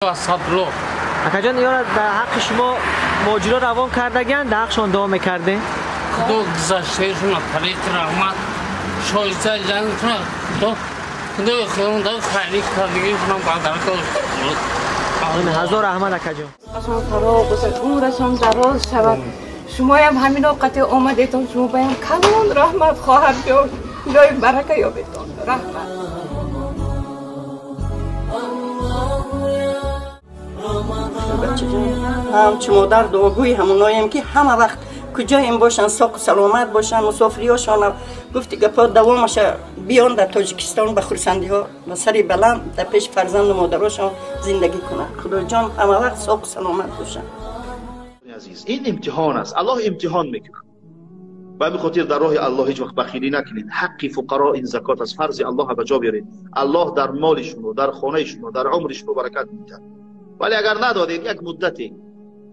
Асадулло. Акаҷон, ёра дар ҳаққи шумо муҳоҷиро равон кардагианд, дар ҳаққшон дуо мекардем. Худо гузаштаашона тариқи раҳмат шоиста ҷанг кунад. Худо худои худо хайри кардагишона бадаркор. Ҳазор раҳмат, акаҷон. Қашон фаро бошад, умрашон дароз шавад. Шумоям ҳамин овқате омадетон, шумо баям калон раҳмат, хоҳарҷон. Илоҳи барака ёбетон. Раҳмат. Ҳамчу модар дуогӯи ҳамоноем, ки ҳама вақт куҷоем бошанд, соқу саломат бошанд, мусофириҳошона гуфти гапҳо давомаша биён дар Тоҷикистон ба хурсандиҳо, ба сари баланд дар пеши фарзанду модарошон зиндагӣ кунанд. Худоҷон, ҳама вақт соқу саломат бошанд. Азиз, ин имтиҳон аст, Аллоҳ имтиҳон мекунад. Ба ҳамин хотир дар роҳи Аллоҳ ҳеҷ вақт бахилӣ накунед. Ҳаққи фуқаро, ин закот аз фарзи Аллоҳ, ба ҷо биёред. Аллоҳ дар моли шумо, дар хонаи шумо, дар умри шумо баракат медиҳад. Вале агар надодед, як муддате,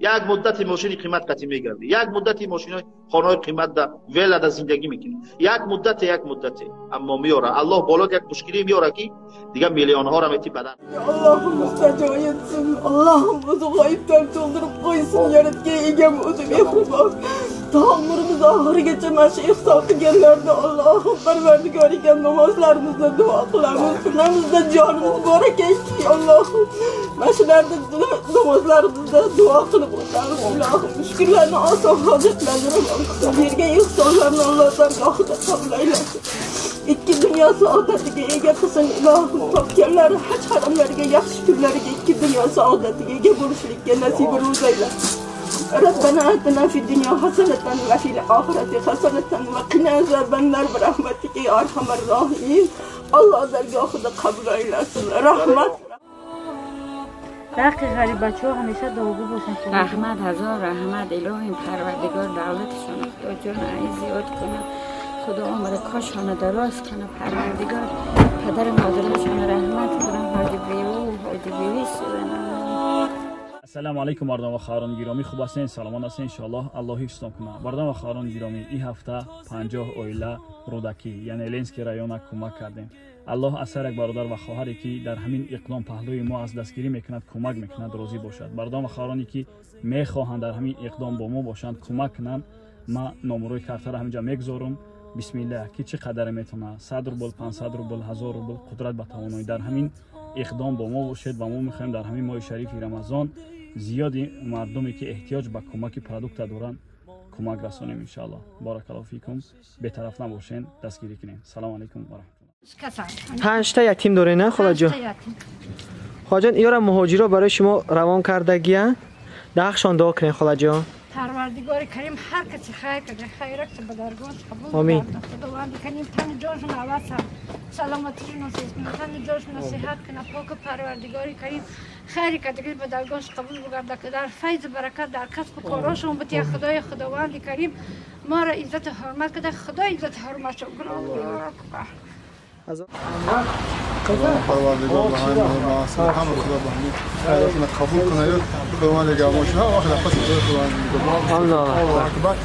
як муддати мошини қимат қатӣ мегардӣ, як муддати мошинои хонаҳои қимат да вела да зиндагӣ мекунӣ, як муддате, як муддате, аммо меёра Аллоҳ болот як мушкилӣ меёра, ки дигар миллионҳоро метӣ бадан. Allohim mustajo etsin, Allohim o'zi g'oyibdan to'ldirib qo'ysin, yaratgan egam o'zi mehribon. To umrimiz oxirigacha mana shu ehson qilganlarni, Allohim Parvardigor ekan, namozlarimizda duo qilamiz, kunlarimizda jonimiz bor ekanki, Allohim, mana shularni namozlarimizda duo qilib o'tamiz, ilohim. Mushkullarni oson, hojatlarni ravo qilsin, bergan ehsonlarni Alloh dargohida qabul aylasin. Ikki dunyo saodatiga ega qilsin, ilohim. Topganlari haj haramlariga, yaxshi kunlariga, ikki dunyo saodatiga ega bo'lishlikka nasib ro'z aylasin. ربنا آتنا في الدنيا حسنة وفي الآخرة حسنة وقنا عذاب النار برحمتك يا أرحم الراحمين. Alloh dargohida qabul aylasin. Rahmat. Ҳаққи ғариббачаҳо ҳамеша дуогӯ бошанд. Раҳмат, ҳазор раҳмат. Илоҳим Парвардигор давлатшон, Худоҷон, ай зиёд кунад. Худо умри кошона дароз кунад, Парвардигор. Падару модарашона раҳмат кунад, ҳоҷи беву ҳоҷи бевӣ шудана. Ассалому алайкум, мардон ва хоҳарони гиромӣ, хуб ҳастен, саломат ҳастен, иншоаллоҳ, Аллоҳ ҳифзтон кунад. Мардон ва хоҳарони гиромӣ, ин ҳафта 50 оила Рӯдакӣ, яъне Ленинский района кӯмак кардем. Аллоҳ аз ҳар як бародар ва хоҳаре, ки дар ҳамин иқдом паҳлӯи мо аз дастгирӣ мекунад, кӯмак мекунад, розӣ бошад. Мардон ва хоҳароне, ки мехоҳанд дар ҳамин иқдом бо мо бошанд, кӯмак кунанд, ман номерои картаро ҳаминҷа мегузорам. Бисмиллаҳ, ки чӣ қадаре метавонад, 100 рубл, 500 рубл, 1000 рубл, қудрат ба тавоноӣ, дар ҳамин иқдом бо мо бошед. Ва мо мехоҳем дар ҳамин моҳи шарифи Рамазон зиёди мардуме, ки эҳтиёҷ ба кӯмаки продукта доранд, кӯмак расонем, иншоаллоҳ. Баракаллоҳу фикум, бетараф набошен, дастгирӣ кунем. Салому алайкум ва раҳматуллоҳ. Панҷта ятим доред, на, холаҷон? Холаҷон, ёра муҳоҷиро барои шумо равон кардагиянд, дар ҳаққшон дуо кунед, холаҷон. Парвардигори Карим ҳар каси хайр карда, хайракша ба даргоҳаш қабул Омин. гардад. Худованди Карим тани ҷоншон аввал саломатишон насиб кунад, тани ҷоншон сиҳат кунад. Поку Парвардигори Карим хайри кардагӣ ба даргоҳаш қабул бигардад, ки дар файзу баракат дар касбу корошон бутия. Худои Худованди Карим моро иззату ҳурмат карда, Худо иззату ҳурматшон кунад. Аллоҳу акбар. Парвардигор ба ҳама ҳама, Худо ба ҳамин хайротона қабул кунад, Худованд нигаҳбон шуд, ҳама вақт пас Худованд. Аллоҳу акбар.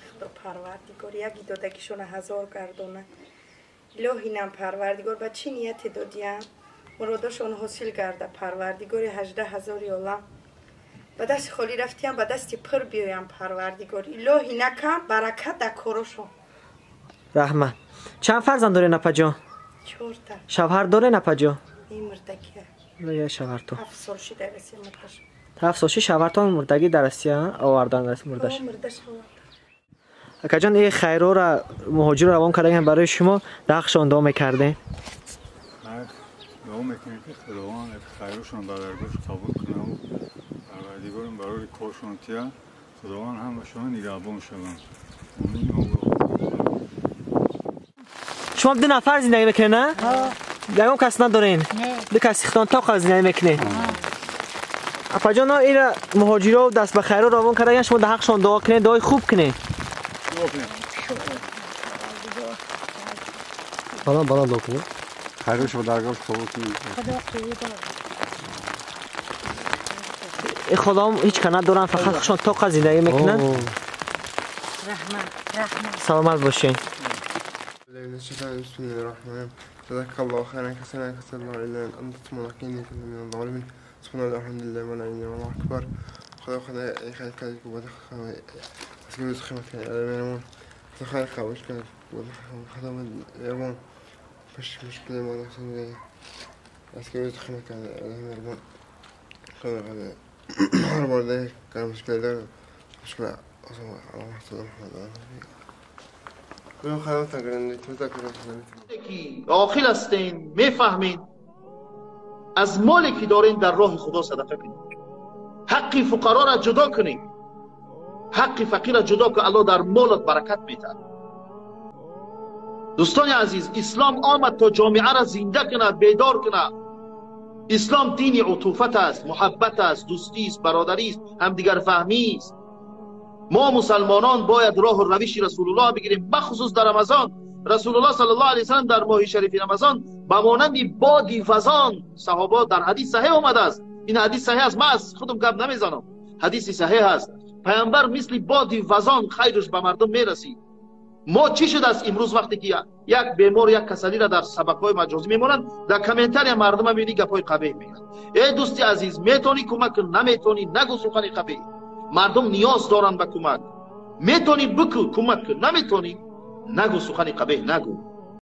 Худо Парвардигор яки додагишона ҳазор гардона. Илоҳи нам Парвардигор, ба чӣ нияте додиям, муродошон ҳосил гарда. Парвардигори 18 000 олам, ба дасти холӣ рафтиям, ба дасти пур биёям. Парвардигор, илоҳи накам баракат дар корошон. Раҳмат. Чанд фарзанд доред, апаҷон? Чорта. Шавҳар доред, апаҷон? Ин мурдагия. Я шавҳартон? 7 сол шида Россия мурда шуд. 7 сол ши шавҳартон мурдагӣ, дар Россия овардан мурдаш? Мурда шавад. Акаҷон, ин хайрора муҳоҷиро равон кардагианд барои шумо, дар ҳаққшон дуо мекардем. Дуо мекунем, ки Худованд хайрошон ба даргоҳш қабул кунад, Парвардигорам барои коршон тия, Худованд ҳамашон нигаҳбон шаванд. Омин. Шумо ду нафар зиндагӣ мекунед, на? Ягон кас надорен? Ду каси хитон тоқа зиндагӣ мекунед. Апаҷон, ира муҳоҷиро даст ба хайро равон кардагианд, шумо дар ҳаққшон дуо кунед, дуои хуб кунед. Баланд баланд дуо кунед. Хайрошо ба даргоҳш қабул кунед. Худом ҳеҷ ка надоранд, фақат худшон тоқа зиндагӣ мекунанд. Раҳмат, раҳмат. Саломат бошед. بسم الله الرحمن الرحيم. جزاك الله خيرا كثيرا كثيرا لا إله إلا أنت سبحانك إني كنت من الظالمين. سبحان الله الحمد لله ولا إله إلا الله أكبر. خدا خدا خير كذلك ودخل أسكن خدمة العالمين. خدا خير كذلك ودخل اليوم مش مشكلة ما نحسن أسكن خدمة العالمين. خدا خدا هر ده كان مشكلة ده مشكلة عاقل هستین، میفهمین، از مالی که دارین در راه خدا صدقه کنید، حق فقرا را جدا کنید، حق فقیر را جدا کن، الله در مالت برکت میده. دوستان عزیز، اسلام آمد تا جامعه را زنده کند، بیدار کند. اسلام دین عطوفت است، محبت است، دوستی است، برادری است، همدیگر فهمی است. ما مسلمانان باید راه و روش رسول الله بگیریم، بخصوص در رمضان. رسول الله صلی الله علیه و سلم در ماه شریف رمضان به مانند بادی فزان، صحابه در حدیث صحیح آمده است، این حدیث صحیح است، من از خودم گپ نمیزنم، حدیث صحیح است. پیامبر مثل بادی فزان خیرش به مردم میرسید. ما چی شده است امروز وقتی که یک بیمار یک کسلی را در شبکه‌های مجازی میمونند، در کامنتار مردم میبینی گپ‌های قبیح میگن. ای دوستی عزیز، میتونی کمک کن، نمیتونی نگو سخن قبیح. مردم نیاز دارن به کمک، میتونی بکو کمک کن، نمیتونی نگو سخن قبیح نگو.